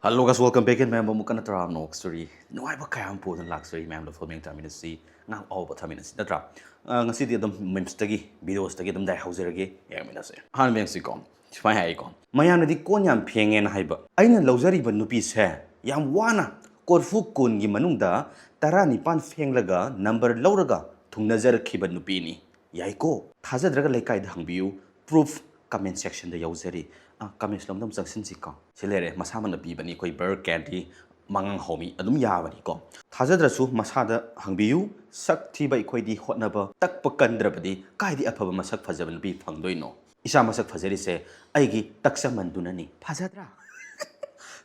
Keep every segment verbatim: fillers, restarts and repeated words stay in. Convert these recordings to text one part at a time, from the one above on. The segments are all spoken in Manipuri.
Hello guys, welcome back in ꯃꯌꯥꯝ ꯑꯃꯨꯛꯀ ꯅꯠꯇ꯭ꯔꯥ ꯅꯣꯛꯁꯇꯣꯔꯤ ꯅꯨꯡꯉꯥꯏꯕ ꯀꯌꯥ ꯑꯃ ꯄꯨꯗꯨꯅ ꯂꯥꯛꯆꯔꯤ꯫ ꯃꯌꯥꯝꯗ ꯐꯣꯔꯃꯦꯡ ꯇꯥꯃꯤꯟꯅꯁꯤ, ꯉꯥꯏꯍꯥꯛ ꯑꯍꯥꯎꯕ ꯊꯥꯃꯤꯟꯅꯁꯤ ꯅꯠꯇ꯭ꯔꯥ? ꯑ, ꯉꯁꯤꯗꯤ ꯑꯗꯨꯝ ꯃꯤꯝꯁꯇꯒꯤ, ꯚꯤꯗꯤꯑꯣꯁꯇꯒꯤ ꯑꯗꯨꯝ ꯗꯥꯏ ꯍꯧꯖꯔꯒꯦ, ꯌꯦꯡꯃꯤꯟꯅꯁꯦ꯫ ꯑꯍꯥꯟꯕ ꯌꯦꯡꯁꯤꯀꯣ꯫ ꯁꯨꯃꯥꯏꯅ ꯍꯥꯏꯀꯣ, ꯃꯌꯥꯝꯅꯗꯤ ꯀꯣꯟ ꯌꯥꯝ ꯐꯦꯡꯉꯦꯅ ꯍꯥꯏꯕ, ꯑꯩꯅ ꯂꯧꯖꯔꯤꯕ ꯅꯨꯄꯤꯁꯦ ꯌꯥꯝ ꯋꯥꯅ ꯀꯣꯔꯐꯨ ꯀꯨꯟꯒꯤ ꯃꯅꯨꯡꯗ ꯇꯔꯥꯅꯤꯄꯥꯟ ꯐꯦꯡꯂꯒ ꯅꯝꯕꯔ ꯂꯧꯔꯒ ꯊꯨꯡꯅꯖꯔꯛꯈꯤꯕ ꯅꯨꯄꯤꯅꯤ꯫ ꯌꯥꯏꯀꯣ? ꯊꯥꯖꯗ꯭ꯔꯒ ꯂꯩꯀꯥꯏꯗ ꯍꯪꯕꯤꯌꯨ꯫ ꯄ꯭ꯔꯨꯐ ꯀꯃꯦꯟ ꯁꯦꯛꯁꯟꯗ ꯌꯥꯎꯖꯔꯤ꯫ ꯑꯥ, ꯀꯃꯦꯟ ꯁꯦꯛꯁꯟ ꯑꯃꯨꯛꯇꯪ ꯆꯪꯁꯤꯟꯁꯤꯀꯣ꯫ ꯁꯤ ꯂꯩꯔꯦ, ꯃꯁꯥꯃꯛꯅ ꯄꯤꯕꯅꯤ꯫ ꯑꯩꯈꯣꯏ ꯕꯔ ꯀꯦꯟꯗꯤ ꯃꯉꯥꯡ ꯍꯧꯃꯤ ꯑꯗꯨꯝ ꯌꯥꯕꯅꯤꯀꯣ꯫ ꯊꯥꯖꯗ꯭ꯔꯁꯨ ꯃꯁꯥꯗ ꯍꯪꯕꯤꯌꯨ꯫ ꯁꯛ ꯊꯤꯕ ꯑꯩꯈꯣꯏꯗꯤ ꯍꯣꯠꯅꯕ ꯇꯛꯄ ꯀꯟꯗ꯭ꯔꯕꯗꯤ ꯀꯥꯏꯗꯤ ꯑꯐꯕ ꯃꯁꯛ ꯐꯖꯕ ꯅꯨꯄꯤ ꯐꯪꯗꯣꯏꯅꯣ? ꯏꯁꯥ ꯃꯁꯛ ꯐꯖꯔꯤꯁꯦ ꯑꯩꯒꯤ ꯇꯛꯆꯃꯟꯗꯨꯅꯅꯤ꯫ ꯐꯖꯗ꯭ꯔꯥ?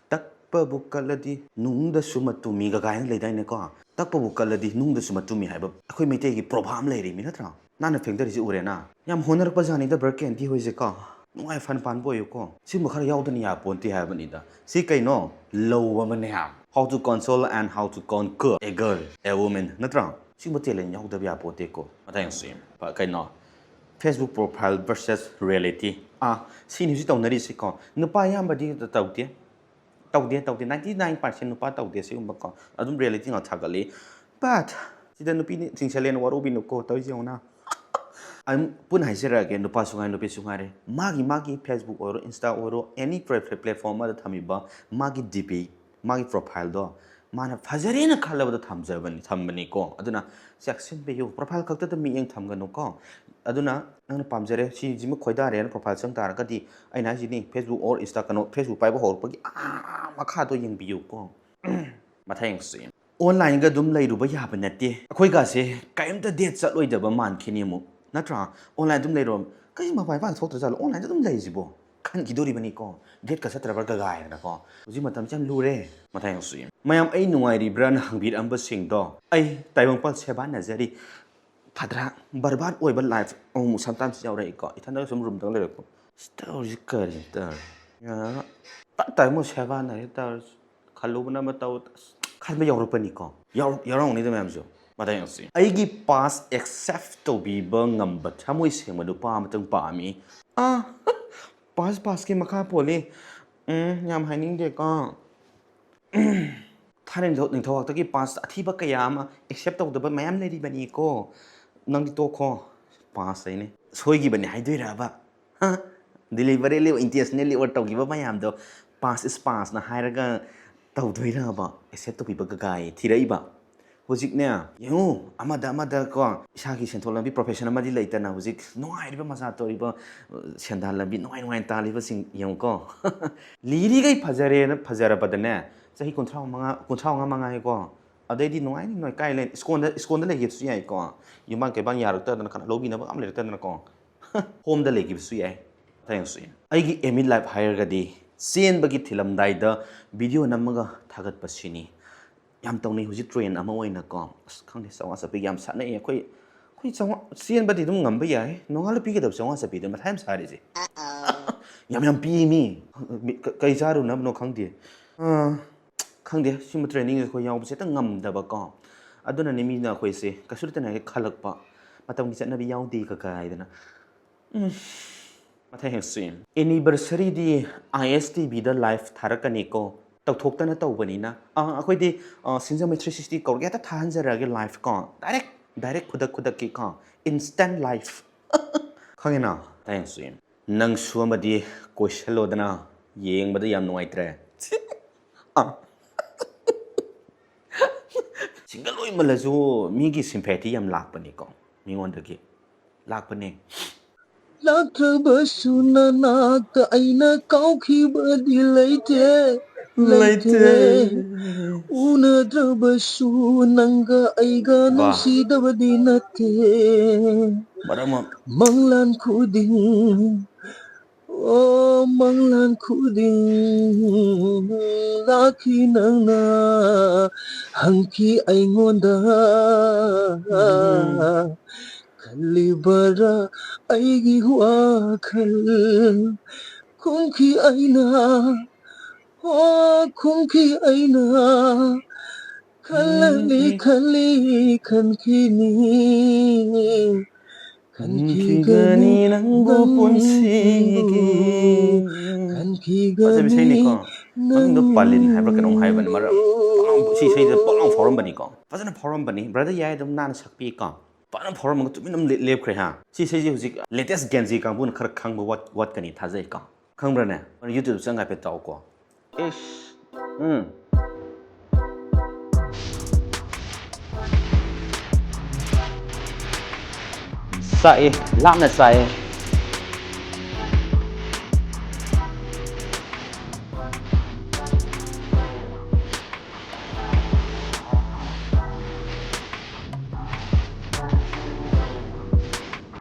ꯇꯛꯄꯕꯨ ꯀꯜꯂꯗꯤ ꯅꯨꯡꯗꯁꯨ ꯃꯇꯨꯝꯃꯤꯒ ꯀꯥꯏꯅ ꯂꯩꯗꯥꯏꯅꯦꯀꯣ? ꯇꯛꯄꯕꯨ ꯀꯜꯂꯗꯤ ꯅꯨꯡꯗꯁꯨ ꯃꯇꯨꯝꯃꯤ ꯍꯥꯏꯕ ꯑꯩꯈꯣꯏ ꯃꯩꯇꯩꯒꯤ ꯄ꯭ꯔꯣꯚꯥꯕ ꯑꯃ ꯂꯩꯔꯤꯃꯤ ꯅꯠꯇ꯭ꯔꯥ? ꯅꯥꯟꯅ ꯐꯦꯡꯗꯔꯤꯁꯤ ꯎꯔꯦꯅ? ꯌꯥꯝ ꯍꯣꯠꯅꯔꯛꯄ ꯖꯥꯠꯅꯤꯗ ꯕꯔ ꯀꯦꯟꯗꯤ ꯍꯣꯏꯁꯦꯀꯣ꯫ ꯅꯨꯡꯉꯥꯏ ꯐꯟ ꯄꯥꯟꯕ ꯑꯣꯏꯌꯨꯀꯣ꯫ ꯁꯤꯒꯨꯝꯕ ꯈꯔ ꯌꯥꯎꯗꯅ ꯌꯥꯄꯣꯟꯇꯦ ꯍꯥꯏꯕꯅꯤꯗ꯫ ꯁꯤ ꯀꯩꯅꯣ? ꯂꯧ ꯑꯃꯅꯦ꯫ How to console and how to conquer a girl, a woman, ꯅꯠꯇ꯭ꯔꯥ? ꯁꯤꯒꯨꯝꯕ ꯇꯦꯂꯦꯟ ꯌꯥꯎꯗꯕ ꯌꯥꯄꯣꯟꯇꯦꯀꯣ꯫ ꯃꯊꯪ ꯌꯦꯡꯁꯤ꯫ ꯀꯩꯅꯣ? Facebook profile versus reality꯫ ꯑꯥ, ꯁꯤꯅꯤ ꯍꯧꯖꯤꯛ ꯇꯧꯅꯔꯤꯁꯤꯀꯣ꯫ ꯅꯨꯄꯥ ꯑꯌꯥꯝꯕꯗꯤ ꯇꯧꯗꯦ꯫ ꯇꯧꯗꯦ, ꯇꯧꯗꯦ꯫ Ninety nine percent ꯅꯨꯄꯥ ꯇꯧꯗꯦ ꯁꯤꯒꯨꯝꯕꯀꯣ꯫ ꯑꯗꯨꯝ reality ꯉꯥꯛ ꯊꯥꯒꯠꯂꯤ꯫ But ꯁꯤꯗ ꯅꯨꯄꯤꯅ ꯆꯤꯡꯁꯜꯂꯦꯅ ꯋꯥꯔꯧꯕꯤꯅꯨꯀꯣ, ꯇꯧꯔꯤꯁꯦ ꯌꯦꯡꯉꯨꯅ꯫ ꯑꯗꯨꯝ ꯄꯨꯟꯅ ꯍꯥꯏꯖꯔꯛꯑꯒꯦ, ꯅꯨꯄꯥꯁꯨ ꯉꯥꯏ, ꯅꯨꯄꯤꯁꯨ ꯉꯥꯏꯔꯦ, ꯃꯥꯒꯤ, ꯃꯥꯒꯤ Facebook ꯑꯣꯏꯔꯣ, Insta ꯑꯣꯏꯔꯣ, any platform ꯑꯃꯗ ꯊꯝꯃꯤꯕ ꯃꯥꯒꯤ D P, ꯃꯥꯒꯤ profileꯗꯣ ꯃꯥꯅ ꯐꯖꯔꯦꯅ ꯈꯜꯂꯕꯗ ꯊꯝꯖꯕꯅꯤ, ꯊꯝꯕꯅꯤꯀꯣ꯫ ꯑꯗꯨꯅ ꯆꯦꯛꯁꯤꯟꯕꯤꯌꯨ, profile ꯈꯛꯇꯗ ꯃꯤꯠꯌꯦꯡ ꯊꯝꯒꯅꯨꯀꯣ꯫ ꯑꯗꯨꯅ ꯅꯪꯅ ꯄꯥꯝꯖꯔꯦ, ꯁꯤꯁꯤꯃ ꯈꯣꯏꯗꯥꯔꯦꯅ profile ꯆꯪ ꯇꯥꯔꯒꯗꯤ, ꯑꯩꯅ ꯍꯥꯏꯁꯤꯅꯤ, Facebook or Insta, ꯀꯩꯅꯣ, Facebook ꯄꯥꯏꯕ ꯍꯧꯔꯛꯄꯒꯤ ꯑꯥ ꯃꯈꯥꯗꯣ ꯌꯦꯡꯕꯤꯌꯨꯀꯣ꯫ ꯃꯊꯪ ꯌꯦꯡꯁꯤ꯫ Onlineꯒ ꯑꯗꯨꯝ ꯂꯩꯔꯨꯕ ꯌꯥꯕ ꯅꯠꯇꯦ꯫ ꯑꯩꯈꯣꯏꯒꯥꯁꯦ ꯀꯔꯤꯝꯇ date ꯆꯠꯂꯣꯏꯗꯕ ꯃꯥꯟꯈꯤꯅꯤ ꯑꯃꯨꯛ, ꯅꯠꯇ꯭ꯔꯥ? Onlineꯗ ꯑꯗꯨꯝ ꯂꯩꯔꯨꯔ, "ꯀꯔꯤ ꯃꯄꯥꯟ ꯏꯄꯥꯟ ꯊꯣꯛꯇ꯭ꯔ ꯖꯥꯠꯂꯣ? Onlineꯗ ꯑꯗꯨꯝ ꯂꯩꯔꯤꯁꯤꯕꯣ?" ꯈꯟꯈꯤꯗꯣꯔꯤꯕꯅꯤꯀꯣ꯫ Dateꯀ ꯆꯠꯇ꯭ꯔꯕ꯭ꯔꯥ ꯒꯒꯥꯏꯅꯀꯣ꯫ ꯍꯧꯖꯤꯛ ꯃꯇꯝꯁꯦ ꯌꯥꯝ ꯂꯨꯔꯦ꯫ ꯃꯊꯪ ꯌꯦꯡꯁꯤ꯫ ꯃꯌꯥꯝ ꯑꯩ ꯅꯨꯡꯉꯥꯏꯔꯤꯕ꯭ꯔꯥꯅ ꯍꯪꯕꯤꯔꯛꯑꯝꯕꯁꯤꯡꯗꯣ ꯑꯩ ꯇꯥꯏꯕꯪꯄꯥꯜ ꯁꯦꯕꯥ ꯅꯖꯔꯤ꯫ ꯐꯗ꯭ꯔꯥ? ꯕꯔꯕꯥꯗ ꯑꯣꯏꯕ life ꯑꯃꯨꯛ sometimes ꯌꯥꯎꯔꯛꯏꯀꯣ꯫ ꯏꯊꯟꯗꯒ ꯁꯨꯝ roomꯗꯒ ꯂꯩꯔꯛꯄ꯫ "ꯁꯤ ꯇꯧꯔꯤꯁꯤ ꯀꯔꯤꯅꯣ ꯇꯧꯔꯤꯁꯤ?" ꯇꯞ ꯇꯥꯏ ꯃꯣꯏ ꯁꯦꯕꯥ ꯅꯥꯔꯦ ꯇꯧꯔꯤꯁꯤ꯫ ꯈꯜꯂꯨꯕꯅ ꯑꯃ ꯇꯧ, ꯑꯁ, ꯈꯟꯕ ꯌꯥꯎꯔꯛꯄꯅꯤꯀꯣ꯫ ꯌꯥꯎꯔꯛ-, ꯌꯥꯎꯔꯝꯒꯅꯤꯗ ꯃꯌꯥꯝꯁꯨ꯫ ꯃꯊꯪ ꯌꯦꯡꯁꯤ꯫ ꯑꯩꯒꯤ past accept ꯇꯧꯕꯤꯕ ꯉꯝꯕ ꯊꯃꯣꯏ ꯁꯦꯡꯕ ꯅꯨꯄꯥ ꯑꯃꯇꯪ ꯄꯥꯝꯃꯤ꯫ ꯑꯥ, past, pastꯀꯤ ꯃꯈꯥ ꯄꯣꯜꯂꯤ꯫ ꯎꯝ, ꯌꯥꯝ ꯍꯥꯏꯅꯤꯡꯗꯦꯀꯣ꯫ ꯊꯥꯏꯅ ꯅꯤꯡꯊꯧ ꯅꯤꯡꯊꯧ ꯍꯥꯛꯇꯛꯀꯤ ꯄꯥꯁ ꯑꯊꯤꯕ ꯀꯌꯥ ꯑꯃ ꯑꯦꯛꯁꯦꯞ ꯇꯧꯗꯕ ꯃꯌꯥꯝ ꯂꯩꯔꯤꯕꯅꯤꯀꯣ꯫ ꯅꯪꯗꯤ ꯇꯣꯛꯈꯣ꯫ ꯄꯥꯁ ꯍꯥꯏꯅꯦ꯫ ꯁꯣꯏꯈꯤꯕꯅꯤ ꯍꯥꯏꯗꯣꯏꯔꯕ? ꯍꯥ? Deliberately intentionally or ꯇꯧꯈꯤꯕ ꯃꯌꯥꯝꯗꯣ ꯄꯥꯁ ꯏꯁ ꯄꯥꯁꯅ ꯍꯥꯏꯔꯒ ꯇꯧꯗꯣꯏꯔꯕ? ꯑꯦꯛꯁꯦꯞ ꯇꯧꯕꯤꯕ ꯒꯒꯥꯏ ꯊꯤꯔꯛꯏꯕ꯫ ꯍꯧꯖꯤꯛꯅꯦ, ꯌꯦꯡꯉꯨ, ꯑꯃꯗ ꯑꯃꯗ ꯀꯣ, ꯏꯁꯥꯒꯤ ꯁꯦꯟꯊꯣꯛ ꯂꯝꯕꯤ ꯄ꯭ꯔꯣꯐꯦꯁꯟ ꯑꯃꯗꯤ ꯂꯩꯇꯅ ꯍꯧꯖꯤꯛ ꯅꯨꯡꯉꯥꯏꯔꯤꯕ ꯃꯆꯥ ꯇꯧꯔꯤꯕ, ꯑ, ꯁꯦꯟꯗꯥꯟ ꯂꯝꯕꯤ ꯅꯨꯡꯉꯥꯏ ꯅꯨꯡꯉꯥꯏꯅ ꯇꯥꯜꯂꯤꯕꯁꯤꯡ ꯌꯦꯡꯉꯨꯀꯣ꯫ ꯂꯤꯔꯤꯈꯩ ꯐꯖꯔꯦꯅ ꯐꯖꯔꯕꯗꯅꯦ, ꯆꯍꯤ ꯀꯨꯟꯊ꯭ꯔꯥ ꯃꯉꯥ, ꯀꯨꯟꯊ꯭ꯔꯥ ꯃꯉꯥ ꯃꯉꯥꯏꯀꯣ, ꯑꯗꯩꯗꯤ ꯅꯨꯡꯉꯥꯏꯅꯤ ꯅꯣꯏ ꯀꯥꯏ ꯂꯩ? ꯏꯁꯀꯣꯟꯗ, ꯏꯁꯀꯣꯟꯗ ꯂꯩꯈꯤꯕꯁꯨ ꯌꯥꯏꯀꯣ, ꯌꯨꯝꯕꯥꯟ ꯀꯩꯕꯥꯟ ꯌꯥꯔꯛꯇꯗꯅ ꯀꯅꯥ ꯂꯧꯕꯤꯅꯕ ꯑꯝ ꯂꯩꯔꯛꯇꯗꯅꯀꯣ꯫ ꯍꯣꯝꯗ ꯂꯩꯈꯤꯕꯁꯨ ꯌꯥꯏ꯫ ꯃꯊꯪꯁꯨ ꯌꯥꯏ꯫ ꯑꯩꯒꯤ ꯑꯦꯝ ꯏꯟ ꯂꯥꯏꯐ ꯍꯥꯏꯔꯒꯗꯤ ꯆꯦꯟꯕꯒꯤ ꯊꯤꯜꯂꯝꯗꯥꯏꯗ ꯚꯤꯗꯤꯑꯣ ꯅꯝꯃꯒ ꯊꯥꯒꯠꯄꯁꯤꯅꯤ꯫ ꯌꯥꯝ ꯇꯧꯅꯩ ꯍꯧꯖꯤꯛ ꯇ꯭ꯔꯦꯟ ꯑꯃ ꯑꯣꯏꯅꯀꯣ꯫ ꯑꯁ, ꯈꯪꯗꯦ, ꯆꯥꯝꯃꯉꯥ ꯆꯠꯄꯤꯒ ꯌꯥꯝ ꯁꯥꯟꯅꯩ ꯑꯩꯈꯣꯏ꯫ ꯑꯩꯈꯣꯏ ꯆꯥꯝꯃꯉꯥ ꯆꯦꯟꯕꯗꯤ ꯑꯗꯨꯝ ꯉꯝꯕ ꯌꯥꯏ, ꯅꯣꯡꯉꯥꯜꯂ ꯄꯤꯒꯗꯕ ꯆꯥꯝꯃꯉꯥ ꯆꯠꯄꯤꯗꯣ ꯃꯊꯥ ꯌꯥꯝ ꯁꯥꯔꯤꯁꯦ꯫ ꯌꯥꯝ ꯌꯥꯝ ꯄꯤꯃꯤ꯫ ꯀ-, ꯀꯩ ꯆꯥꯔꯨꯅꯕꯅꯣ ꯈꯪꯗꯦ꯫ ꯑꯥ, ꯈꯪꯗꯦ, ꯁꯤꯒꯨꯝꯕ ꯇ꯭ꯔꯦꯅꯤꯡꯁꯦ ꯑꯩꯈꯣꯏ ꯌꯥꯎꯕꯁꯦ ꯍꯦꯛꯇ ꯉꯝꯗꯕꯀꯣ꯫ ꯑꯗꯨꯅꯅꯦ ꯃꯤꯅ ꯑꯩꯈꯣꯏꯁꯦ ꯀꯩꯁꯨ ꯅꯠꯇꯅ ꯍꯦꯛ ꯈꯜꯂꯛꯄ, ꯃꯇꯝꯒꯤ ꯆꯠꯅꯕꯤ ꯌꯥꯎꯗꯦ ꯀꯀꯥꯏꯗꯅ꯫ ꯎꯝ꯫ ꯃꯊꯪ ꯍꯦꯛꯁꯨ ꯌꯦꯡ꯫ ꯑꯦꯅꯤꯚꯔꯁꯔꯤꯗꯤ ꯑꯥꯏ ꯑꯦꯁ ꯇꯤ ꯚꯤꯗ ꯂꯥꯏꯐ ꯊꯥꯔꯛꯀꯅꯤꯀꯣ꯫ ꯇꯧꯊꯣꯛꯇꯅ ꯇꯧꯕꯅꯤꯅ꯫ ꯑꯥ, ꯑꯩꯈꯣꯏꯗꯤ, ꯑꯥ, ꯁꯤꯡꯖꯃꯩ ꯊ꯭ꯔꯤ ꯁꯤꯛꯁꯇꯤ ꯀꯧꯔꯒꯦ, ꯍꯦꯛꯇ ꯊꯥꯍꯟꯖꯔꯛꯑꯒꯦ ꯂꯥꯏꯐ ꯀꯣ꯫ ꯗꯥꯏꯔꯦꯛ, ꯗꯥꯏꯔꯦꯛ ꯈꯨꯗꯛ ꯈꯨꯗꯛꯀꯤ ꯀꯣ꯫ Instant life꯫ ꯈꯪꯉꯦꯅ? ꯃꯊꯪ ꯍꯦꯛꯁꯨ ꯌꯦꯡ꯫ ꯅꯪꯁꯨ ꯑꯃꯗꯤ ꯀꯣꯏꯁꯜꯂꯣꯗꯅ, ꯌꯦꯡꯕꯗ ꯌꯥꯝ ꯅꯨꯡꯉꯥꯏꯇ꯭ꯔꯦ꯫ ꯑꯥ꯫ ꯁꯤꯡꯒꯜ ꯑꯣꯏꯃꯜꯂꯁꯨ ꯃꯤꯒꯤ ꯁꯤꯝꯄꯦꯊꯤ ꯌꯥꯝ ꯂꯥꯛꯄꯅꯤꯀꯣ, ꯃꯤꯉꯣꯟꯗꯒꯤ ꯂꯥꯛꯄꯅꯦ꯫ ꯂꯥꯛꯇ꯭ꯔꯕꯁꯨ ꯅꯅꯥꯛꯇ ꯑꯩꯅ ꯀꯥꯎꯈꯤꯕꯗꯤ ꯂꯩꯇꯦ, ꯂꯩꯇꯦ꯫ ꯂꯩꯇꯦ꯫ ꯎꯅꯗ꯭ꯔꯕꯁꯨ ꯅꯪꯒ ꯑꯩꯒ ꯋꯥ꯫ ꯅꯨꯡꯁꯤꯗꯕꯗꯤ ꯅꯠꯇꯦ꯫ ꯃꯔꯝ ꯑꯃ꯫ ꯃꯪꯂꯥꯟ ꯈꯨꯗꯤꯡ, ꯑꯣ, ꯃꯪꯂꯥꯟ ꯈꯨꯗꯤꯡ ꯂꯥꯛꯈꯤ ꯅꯪꯅ ꯍꯪꯈꯤ ꯑꯩꯉꯣꯟꯗ꯫ ꯎꯝ꯫ ꯈꯜꯂꯤꯕꯔꯥ ꯑꯩꯒꯤ ꯋꯥꯈꯜ? ꯈꯨꯝꯈꯤ ꯑꯩꯅ, ꯑꯣ, ꯈꯨꯝꯈꯤ ꯑꯩꯅ, ꯈꯜꯂꯤ, ꯈꯜꯂꯤ, ꯈꯟꯈꯤꯅꯤ꯫ ꯈꯟꯈꯤꯒꯅꯤ ꯅꯪꯕꯨ ꯄꯨꯟꯁꯤꯒꯤ꯫ ꯈꯟꯈꯤꯒꯅꯤ꯫ ꯐꯖꯕ ꯏꯁꯩꯅꯤꯀꯣ꯫ ꯃꯃꯤꯡꯗꯣ ꯄꯥꯂꯤꯟ ꯍꯥꯏꯕ꯭ꯔꯥ ꯀꯩꯅꯣꯝ ꯍꯥꯏꯕꯅꯤ꯫ ꯃꯔꯛ ꯄꯣꯛꯂꯥꯎ, ꯁꯤ ꯏꯁꯩꯁꯦ ꯄꯣꯛꯂꯥꯎ ꯐꯥꯎꯔꯝꯕꯅꯤꯀꯣ꯫ ꯐꯖꯅ ꯐꯥꯎꯔꯝꯕꯅꯤ꯫ Brother ꯌꯥꯏ, ꯑꯗꯨꯝ ꯅꯥꯟꯅ ꯁꯛꯄꯤꯀꯣ꯫ ꯐꯖꯅ ꯐꯥꯎꯔꯝꯃꯒ ꯇꯨꯃꯤꯟꯅ ꯑꯗꯨꯝ ꯂꯦꯞꯈ꯭ꯔꯦ ꯍꯥ꯫ ꯁꯤ ꯏꯁꯩꯁꯦ ꯍꯧꯖꯤꯛ latest Gen Z ꯀꯥꯡꯕꯨꯅ ꯈꯔ ꯈꯪꯕ ꯋꯥꯠ-, ꯋꯥꯠꯀꯅꯤ ꯊꯥꯖꯩꯀꯣ꯫ ꯈꯪꯕ꯭ꯔꯅꯦ? YouTube ꯆꯪꯉꯒ ꯍꯥꯏꯐꯦꯠ ꯇꯥꯎꯀꯣ꯫ ꯏꯁ꯫ ꯎꯝ꯫ ꯆꯥꯛꯑꯦ, ꯂꯥꯞꯅ ꯆꯥꯛꯑꯦ꯫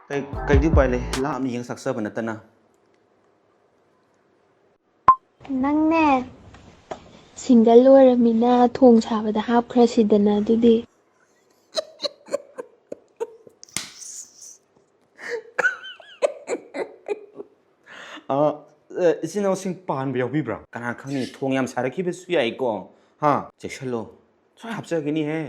ꯀꯩ-, ꯀꯩꯗꯤ ꯎꯄꯥꯏ ꯂꯩ? ꯂꯥꯞꯅ ꯌꯦꯡ ꯆꯥꯛꯆꯕ ꯅꯠꯇꯅ꯫ ꯅꯪꯅꯦ, single ꯑꯣꯏꯔꯃꯤꯅ ꯊꯣꯡ ꯁꯥꯕꯗ ꯍꯥꯞꯈ꯭ꯔꯁꯤꯗꯅ ꯑꯗꯨꯗꯤ꯫ ꯑ, ꯑ, ꯏꯆꯤꯟ ꯏꯅꯥꯎꯁꯤꯡ ꯄꯥꯟꯕ ꯌꯥꯎꯕꯤꯕ꯭ꯔꯥ? ꯀꯅꯥ ꯈꯪꯅꯤ, ꯊꯣꯡ ꯌꯥꯝ ꯁꯥꯔꯛꯈꯤꯕꯁꯨ ꯌꯥꯏꯀꯣ꯫ ꯍꯥ? ꯆꯦꯛꯁꯤꯜꯂꯣ꯫ ꯁꯣꯏ ꯍꯥꯞꯆꯒꯅꯤꯍꯦ꯫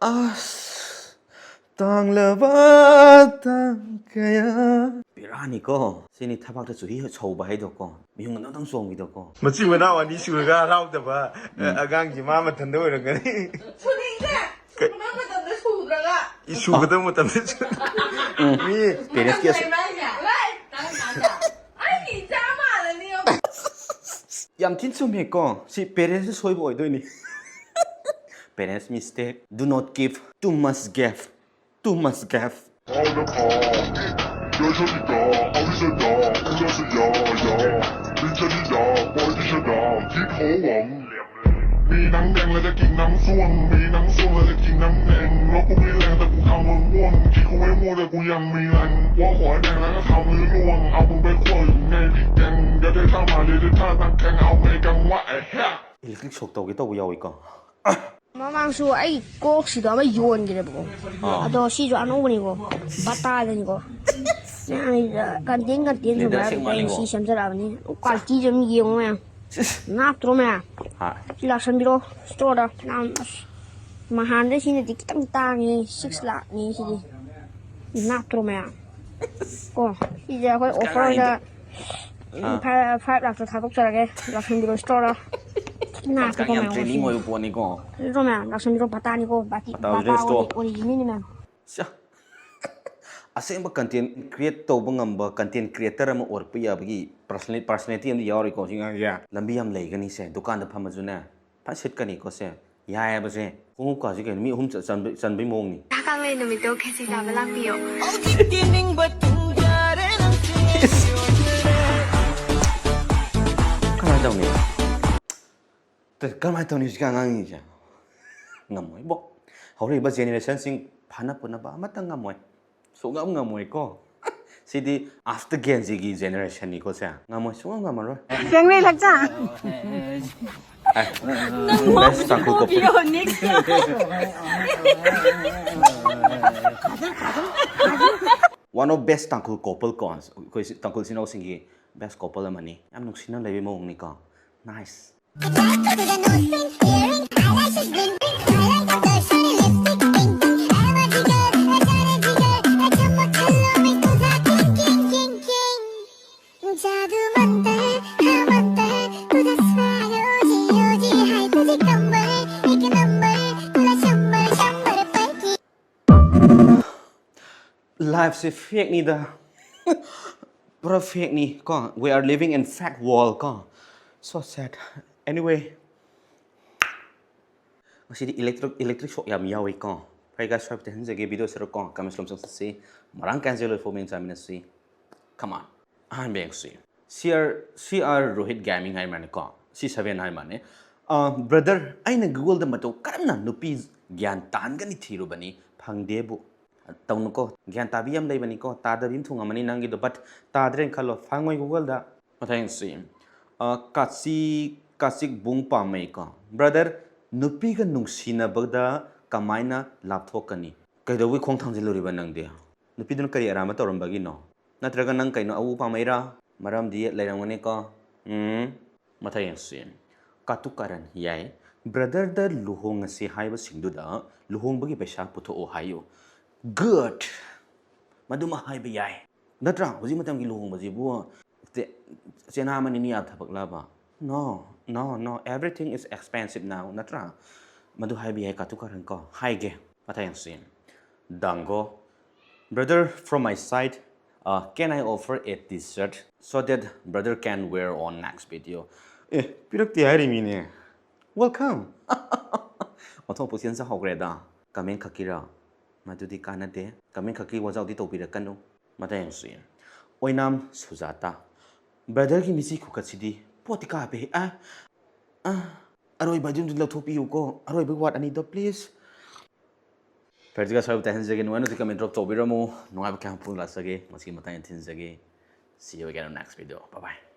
ꯑꯁ, ꯇꯥꯡꯂꯕ ꯇꯥꯡ ꯀꯌꯥ꯫ ꯕꯦꯔꯥꯅꯤꯀꯣ꯫ ꯁꯤꯅꯤ ꯊꯕꯥꯛꯇ ꯆꯨꯍꯤ ꯁꯧꯕ ꯍꯥꯏꯗꯣꯀꯣ꯫ ꯃꯤꯍꯨꯟ ꯑꯗꯨꯝ ꯆꯣꯡꯕꯤꯗꯣꯀꯣ꯫ ꯃꯆꯤꯟ ꯃꯅꯥꯎ ꯑꯅꯤ ꯁꯨꯔꯒ ꯍꯔꯥꯎꯗꯕ, ꯎꯝ꯫ ꯑꯉꯥꯡꯁꯤ ꯃꯥ ꯃꯊꯟꯇ ꯑꯣꯏꯔꯝꯒꯅꯤ꯫ ꯁꯨꯅꯤꯡꯗꯦ! ꯀꯩ- ꯁꯨꯅꯕ ꯃꯇꯝꯗ ꯁꯨꯗ꯭ꯔꯒ꯫ ꯏ, ꯁꯨꯒꯗꯕ ꯃꯇꯝꯗ ꯁꯨ-, ꯎꯝ꯫ ꯃꯤ parents ꯀꯤ ꯑꯁ- ꯂꯩꯕ꯭ꯔꯥ ꯍꯥꯏꯁꯦ? ꯂꯩ! ꯅꯪ ꯀꯥꯟꯗ꯫ ꯑꯩꯒꯤ ꯏꯆꯥ ꯃꯥꯜꯂꯅꯤ ꯌꯦꯡꯉꯣ꯫ ꯌꯥꯝ ꯊꯤꯅ ꯆꯨꯝꯃꯦꯀꯣ꯫ ꯁꯤ parents ꯁꯣꯏꯕ ꯑꯣꯏꯗꯣꯏꯅꯤ꯫ Parents mistake. Do not give too much gap. Too much gap. มีทั้งแดงและจะกินน้ำส้วม มีทั้งส้วมและจะกินน้ำแดง รถกูไม่แรงแต่กูทำมึงม่วง คิดกูไม่มั่วแต่กูยังมีแรง ว่าขอให้แดงแล้วก็ทำมึงร่วง เอามึงไปขั่วอยู่ในพริกแกง เดี๋ยวได้ท่ามาเดี๋ยวได้ท่าตั้งแกง เอาไงกันวะไอ้เหี้ย Electric shock ꯇꯧꯒꯦ ꯇꯧꯕ ꯌꯥꯎꯏꯀꯣ꯫ ꯃꯃꯥꯡꯁꯨ ꯑꯩ ꯀꯣꯛꯁꯤꯗꯣ ꯑꯃ ꯌꯣꯟꯈ꯭ꯔꯦꯕꯀꯣ꯫ ꯑꯥ꯫ ꯑꯗꯣ ꯁꯤꯁꯨ ꯑꯅꯧꯕꯅꯤꯀꯣ꯫ ꯕꯇꯥꯗꯅꯤꯀꯣ꯫ ꯀꯟꯇꯦꯟ ꯀꯟꯇꯦꯟ ꯂꯤꯗꯔ ꯁꯨꯃꯥꯏꯅ ꯑꯁꯦꯡꯕꯅꯤꯀꯣ꯫ ꯁꯤ ꯁꯦꯝꯖꯔꯛꯑꯕꯅꯤ꯫ ꯀ꯭ꯋꯥꯂꯤꯇꯤꯁꯦ ꯑꯗꯨꯝ ꯌꯦꯡꯉꯣ ꯃꯌꯥꯝ꯫ ꯅꯥꯞꯇ꯭ꯔꯣ ꯃꯌꯥꯝ? ꯍꯥ꯫ ꯁꯤ ꯂꯥꯛꯁꯟꯕꯤꯔꯣ ꯁ꯭ꯇꯣꯔꯗ꯫ ꯐꯅꯌꯥꯝ ꯑꯁ ꯃꯍꯥꯟꯗꯩ ꯁꯤꯅꯗꯤ ꯈꯤꯇꯪ ꯇꯥꯡꯉꯦ꯫ ꯁꯤꯛꯁ ꯂꯥꯛꯅꯤ ꯁꯤꯗꯤ꯫ ꯅꯥꯞꯇ꯭ꯔꯣ ꯃꯌꯥꯝ? ꯀꯣ ꯁꯤꯁꯦ ꯑꯩꯈꯣꯏ ꯑꯣꯐꯔꯗ ꯑꯥ꯫ ꯐꯥꯏꯚ ꯂꯥꯛꯇ ꯊꯥꯗꯣꯛꯆꯔꯒꯦ꯫ ꯂꯥꯛꯁꯟꯕꯤꯔꯣ ꯁ꯭ꯇꯣꯔꯗ꯫ ꯅꯥꯞꯇ꯭ꯔꯣ ꯌꯥꯝ ꯃꯌꯥꯝ? ꯇ꯭ꯔꯦꯟꯗꯤꯡ ꯑꯣꯏꯕ ꯄꯣꯠꯅꯤꯀꯣ꯫ ꯅꯠꯇ꯭ꯔꯣ ꯃꯌꯥꯝ? ꯂꯥꯛꯁꯟꯕꯤꯔꯣ ꯕꯇꯥꯅꯤꯀꯣ꯫ ꯕꯇꯤ ꯕꯇꯥ ꯕꯇꯥ ꯑꯣꯔꯤꯖꯤꯅꯦꯜ ꯁ꯭ꯇꯣꯔ꯫ ꯑꯣꯔꯤꯖꯤꯅꯦꯜꯅꯤ ꯃꯌꯥꯝ꯫ ꯁ꯭ꯌꯥ꯫ ꯑꯁꯦꯡꯕ ꯀꯟꯇꯦꯟ ꯀ꯭ꯔꯤꯌꯦꯠ ꯇꯧꯕ ꯉꯝꯕ ꯀꯟꯇꯦꯟ ꯀ꯭ꯔꯤꯌꯦꯇꯔ ꯑꯃ ꯑꯣꯏꯔꯛꯄ ꯌꯥꯕꯒꯤ ꯄꯔꯁꯣꯅꯦꯂꯤꯇꯤ ꯑꯃꯗꯤ ꯌꯥꯎꯔꯤꯀꯣ ꯁꯤ ꯉꯥꯡꯁꯦ꯫ ꯂꯝꯕꯤ ꯌꯥꯝ ꯂꯩꯒꯅꯤꯁꯦ꯫ ꯗꯨꯀꯥꯟꯗ ꯐꯝꯃꯁꯨꯅꯦ ꯐꯖ ꯁꯤꯠꯀꯅꯤꯀꯣ ꯁꯦ꯫ ꯌꯥꯏꯑꯕꯁꯦ꯫ ꯈꯣꯡꯎꯞꯀꯥꯁꯦ ꯀꯩꯅꯣ ꯃꯤ ꯑꯍꯨꯝ ꯆ- ꯆꯟꯕ- ꯆꯟꯕꯩ ꯃꯑꯣꯡꯅꯤ꯫ ꯀꯥꯡꯂꯦꯟ ꯅꯨꯃꯤꯠꯇꯣ ꯈꯦꯆꯤ ꯆꯥꯕ ꯂꯥꯛꯄꯤꯌꯣ꯫ ꯀꯃꯥꯏꯅ ꯇꯧꯅꯤ? ꯇ- ꯀꯃꯥꯏꯅ ꯇꯧꯅꯤ ꯍꯧꯖꯤꯛꯀꯥꯟ ꯑꯉꯥꯡꯁꯤꯡꯁꯦ? ꯉꯝꯃꯣꯏꯕꯣ꯫ ꯍꯧꯔꯛꯏꯕ ꯖꯦꯅꯦꯔꯦꯁꯟꯁꯤꯡ ꯐꯅ ꯐꯅꯕ ꯑꯃꯠꯇ ꯉꯝꯃꯣꯏ꯫ ꯁꯨꯡꯉꯝ ꯉꯝꯃꯣꯏꯀꯣ꯫ ꯁꯤꯗꯤ after Gen Zꯒꯤ ꯖꯦꯅꯦꯔꯦꯁꯟꯅꯤꯀꯣ ꯁꯦ꯫ ꯉꯝꯃꯣꯏ, ꯁꯨꯡꯉꯝ ꯉꯝꯃꯔꯣꯏ꯫ ꯆꯪꯂꯩ ꯂꯛꯆꯥ꯫ Best Tangkhul couple. One of best Tangkhul couple ꯀꯣ꯫ ꯑꯩꯈꯣꯏ ꯁꯤ- ꯇꯥꯡꯈꯨꯜ ꯏꯆꯤꯟ ꯏꯅꯥꯎꯁꯤꯡꯒꯤ best couple ꯑꯃꯅꯤ꯫ ꯌꯥꯝ ꯅꯨꯡꯁꯤꯅ ꯂꯩꯕꯒꯤ ꯃꯑꯣꯡꯅꯤꯀꯣ꯫ Nice. जादू मंतर है, हाँ मंतर है, तुझे स्वाया ओ जी, ओ जी, हाय तुझे कंबर, एक नंबर, तुला शंबर, शंबर पैकी। Lifeꯁꯦ fakeꯅꯤꯗ꯫ ꯄꯨꯔꯥ fakeꯅꯤ ꯀꯣ꯫ We are living in fake world ꯀꯣ꯫ So sad. Anyway, ꯉꯁꯤꯗꯤ electric electric shock ꯌꯥꯝ ꯌꯥꯎꯏꯀꯣ꯫ Hey guys, ꯁ꯭ꯋꯥꯏꯐꯥꯎ ꯇꯦꯟꯍꯟꯖꯒꯦ video ꯁꯔꯨꯛ ꯀꯣ꯫ Comments ꯂꯣꯝ ꯆꯪꯁꯤ꯫ ꯃꯔꯥꯡ ꯀꯥꯏꯅ ꯂꯣꯏꯐꯥꯎ ꯃꯤꯡ ꯆꯥꯃꯤꯟꯅꯁꯤ꯫ Come on. ꯑꯍꯥꯟꯕ ꯌꯦꯡꯁꯤ꯫ C R C R Rohit gaming ꯍꯥꯏ ꯃꯥꯅꯦꯀꯣ꯫ ꯁꯤ ꯁꯚꯦꯟ ꯍꯥꯏ ꯃꯥꯅꯦ꯫ ꯕ꯭ꯔꯗꯔ, ꯑꯩꯅ ꯒꯨꯒꯜꯗ ꯃꯇꯧ ꯀꯔꯝꯅ ꯅꯨꯄꯤ ꯒ꯭ꯌꯥꯟ ꯇꯥꯍꯟꯒꯅꯤ ꯊꯤꯔꯨꯕꯅꯤ, ꯐꯪꯗꯦꯕꯨ꯫ ꯇꯧꯅꯨꯀꯣ, ꯒ꯭ꯌꯥꯟ ꯇꯥꯕꯤ ꯌꯥꯝ ꯂꯩꯕꯅꯤꯀꯣ, ꯇꯥꯗꯕꯤ ꯑꯃ ꯊꯨꯡꯉꯝꯃꯅꯤ ꯅꯪꯒꯤꯗꯣ, ꯕꯠ ꯇꯥꯗ꯭ꯔꯦꯅ ꯈꯜꯂꯣ, ꯐꯪꯉꯣꯏ ꯒꯨꯒꯜꯗ꯫ ꯃꯊꯪꯁꯤ, ꯑ, ꯀꯥꯆꯤ ꯀꯥꯆꯤꯛꯕꯨꯡ ꯄꯥꯝꯃꯩꯀꯣ꯫ ꯕ꯭ꯔꯗꯔ, ꯅꯨꯄꯤꯒ ꯅꯨꯡꯁꯤꯅꯕꯗ ꯀꯃꯥꯏꯅ ꯂꯥꯞꯊꯣꯛꯀꯅꯤ? ꯀꯩꯗꯧꯕꯩ ꯈꯣꯡ ꯊꯥꯡꯖꯤꯜꯂꯨꯔꯤꯕ ꯅꯪꯗꯤ? ꯅꯨꯄꯤꯗꯨꯅ ꯀꯔꯤ ꯑꯔꯥꯟꯕ ꯇꯧꯔꯝꯕꯒꯤꯅꯣ? ꯅꯠꯇ꯭ꯔꯒ ꯅꯪ ꯀꯩꯅꯣ ꯑꯎ ꯄꯥꯝꯃꯩꯔꯥ? ꯃꯔꯝꯗꯤ ꯂꯩꯔꯝꯒꯅꯤꯀꯣ꯫ ꯎꯝ, ꯃꯊꯪ ꯌꯦꯡꯁꯤ꯫ ꯀꯥꯇꯨ ꯀꯥꯔꯟ ꯌꯥꯏ꯫ ꯕ꯭ꯔꯗꯔꯗ ꯂꯨꯍꯣꯡꯉꯁꯤ ꯍꯥꯏꯕꯁꯤꯡꯗꯨꯗ ꯂꯨꯍꯣꯡꯕꯒꯤ ꯄꯩꯁꯥ ꯄꯨꯊꯣꯛꯑꯣ ꯍꯥꯏꯌꯨ꯫ ꯒꯨꯗ! ꯃꯗꯨꯃ ꯍꯥꯏꯕ ꯌꯥꯏ꯫ ꯅꯠꯇ꯭ꯔꯥ? ꯍꯧꯖꯤꯛ ꯃꯇꯝꯒꯤ ꯂꯨꯍꯣꯡꯕꯁꯤꯕꯨ ꯆꯦ-, ꯆꯦꯅꯥ ꯑꯃ ꯅꯤꯅꯤ ꯌꯥꯕ ꯊꯕꯛꯂꯕ? No, no, no, everything is expensive now, ꯅꯠꯇ꯭ꯔꯥ? ꯃꯗꯨ ꯍꯥꯏꯕ ꯌꯥꯏ, ꯀꯥꯇꯨ ꯀꯥꯔꯟ ꯀꯣ꯫ ꯍꯥꯏꯒꯦ꯫ ꯃꯊꯪ ꯌꯦꯡꯁꯤ꯫ ꯗꯥꯡꯒꯣ, brother, from my side, uh, can I offer a t-shirt so that brother can wear on next video? A, ꯄꯤꯔꯛꯇꯦ ꯍꯥꯏꯔꯤꯃꯤꯅꯦ꯫ Welcome. ꯑꯣꯟꯊꯣꯛ ꯄꯨꯛꯆꯦꯜ ꯆꯥꯎꯈ꯭ꯔꯦꯗ꯫ Comment ꯈꯛꯀꯤꯔꯣ? ꯃꯗꯨꯗꯤ ꯀꯥꯟꯅꯗꯦ꯫ Comment ꯈꯛꯀꯤ ꯋꯥꯖꯥꯎꯗꯤ ꯇꯧꯕꯤꯔꯛꯀꯅꯨ꯫ ꯃꯊꯪ ꯌꯦꯡꯁꯤ꯫ ꯑꯣꯏꯅꯥꯝ ꯁꯨꯖꯥꯇꯥ, ꯕ꯭ꯔꯗꯔꯒꯤ ꯃꯤꯠꯁꯤ ꯈꯨꯀꯠꯁꯤꯗꯤ ꯄꯣꯠꯇꯤ ꯀꯥꯞꯄꯦ꯫ ꯑ, ꯑ, ꯑꯔꯣꯏꯕ ꯑꯗꯨꯝꯗꯤ ꯂꯧꯊꯣꯛꯄꯤꯌꯨꯀꯣ, ꯑꯔꯣꯏꯕ word ꯑꯅꯤꯗꯣ please꯫ ꯐ꯭ꯔꯦꯟꯁꯀ ꯁꯔꯨꯛ ꯇꯥꯏꯍꯟꯖꯒꯦ, ꯅꯨꯡꯉꯥꯏ ꯅꯨꯡꯉꯥꯏ comment drop ꯇꯧꯕꯤꯔꯝꯃꯨ꯫ ꯅꯨꯡꯉꯥꯏꯕ ꯀꯌꯥ ꯑꯃ ꯄꯨꯔ ꯂꯥꯛꯆꯒꯦ꯫ ꯃꯁꯤꯒꯤ ꯃꯇꯥꯡꯗ ꯊꯤꯟꯖꯒꯦ꯫ See you again in next video. Bye bye.